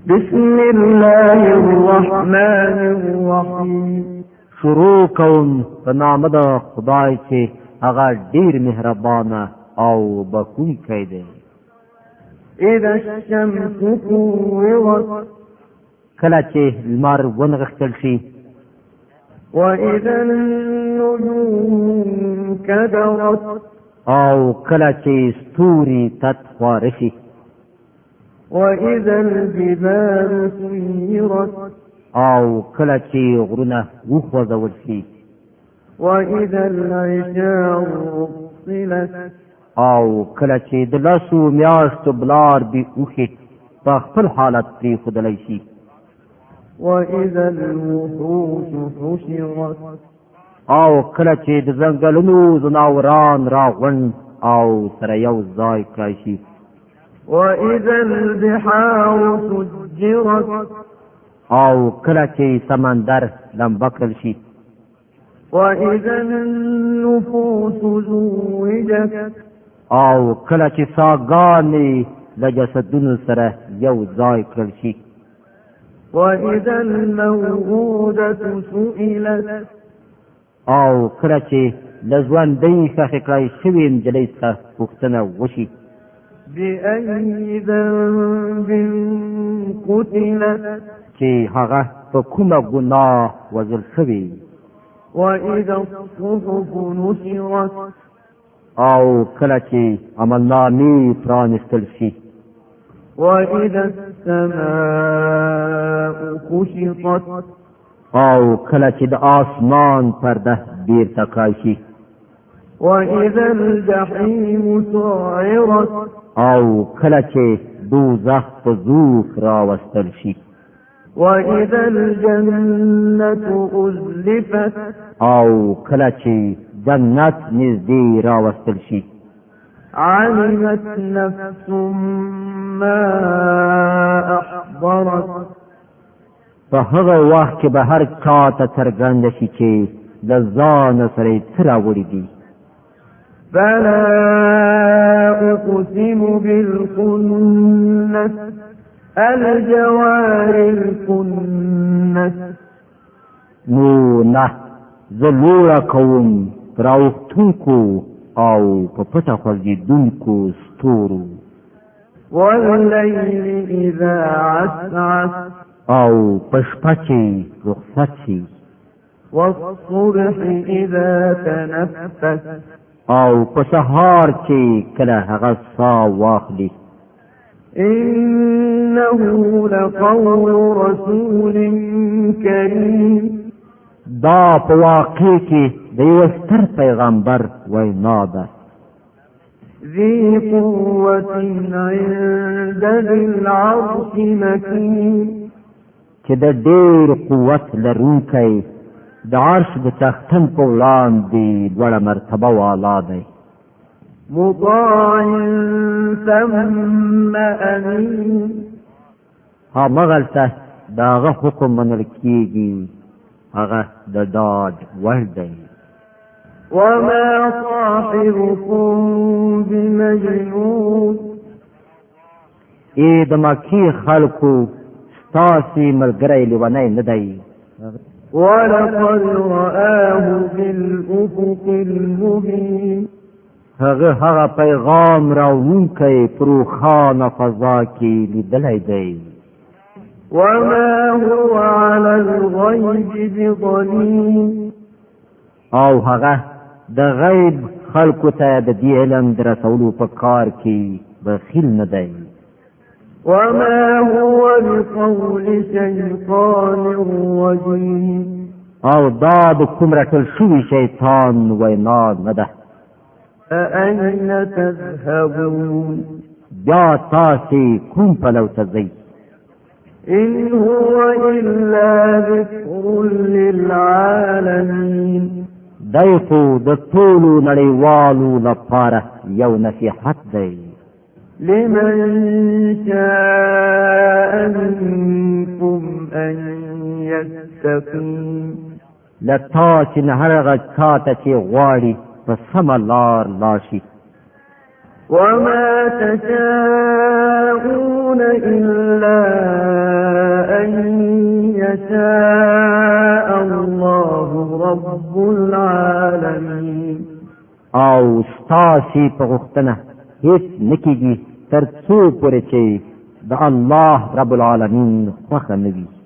بسم الله الرحمن الرحیم. شروع کوم په نامه د خدای چې هغه ډیر مهربانه او بخښونکی دی. اذا الشمس كورت. کله چې لمر ونغښتل شي. واذا النجوم انكدرت. او کله چې ستوري تت خواره شي. وإذا الجبال سيرت. او کله چې غرونه وخوځول شي. وإذا العشار عطلت. او کله چې د 10 میاشتو بلار بې اوښې په خپل حالت پرېښودلی شي. وإذا الوحوش حشرت. او کله چې د ځنګلونو ځناوران راغونډ او سره یو ځای کړای شي. وإذا البحار سجرت. او کله چې سمندر لمبه کړل شي. وإذا النفوس زوجت. او کله چې ساګانې له جسدونو سره یو ځای کړل شي. وإذا الموءودة سئلت. او کله چې له ژوندۍ ښخې کړای شوې نجلۍ څخه پوښتنه وشي. بأي ذنب قتلت. چې هغه په کومه ګناه وژل شوې. وإذا الصحف نشرت. او کله چې عملنامې پرانیستل شي. وإذا السماء كشطت. او کله چې د آسمان پرده بیرته کړای شي. وإذا الجحيم سعرت. او کله چې دوزخ په زور راوستل شي. وإذا الجنة أزلفت. او کله چې جنت نږدې راوستل شي. علمت نفس ما أحضرت. په هغه وخت کې به هر چا ته څرګنده شي چې له ځانه سره یې څه راوړي دي. فلا أقسم بالخنس الجوار الكنس. نو نه، زه لوړه کوم پر اوښتونکو او په پټه خوځېدونکو ستورو. والليل إذا عسعس. او په شپه کې رخصت شي. والصبح إذا تنفس. او په سهار کې کله هغه ساه واخلي. إنه لقول رسول كريم. دا په واقع کې د یو ستر پیغمبر وینا ده. ذي قوة عند ذي العرش مكين. چې د ډېر قوت لرونکی د عرش د څښتن په وړاندې لوړه مرتبه والا دی. مطاع ثم أمين. همغلته د هغه حکم منل کیږي، هغه د ډاډ وړ دی. وما صاحبكم بمجنون. ای د مکې خلکو، ستاسې ملګری لیونی نه دی. ولقد رآه بالأفق المبين. هغه هغه پیغام راوړونکی په روښانه فضا کې لیدلی دی. وما هو على الغيب بضنين. او هغه د غیب خلکو ته د دې علم د رسولو په کار کې بخیل نه دی. وما هو بقول شيطان رجيم. او دا د کوم رټل شوي شیطان وینا نه ده. فأين تذهبون؟ بیا تاسې کوم پلو ته ځئ؟ إن هو إلا ذكر للعالمين. دی خو د ټولو نړیوالو لپاره یو نصیحت دی. لمن شاء منكم أن يستقيم. له تاسې نه هر هغه چا ته چې غواړي په سمه لار لاړ شي. وما تشاءون إلا أن يشاء الله رب العالمين. او ستاسې په غوښتنه هیڅ نه کېږي تر څو پورې چې د الله رب العالمین خوښه نه وي.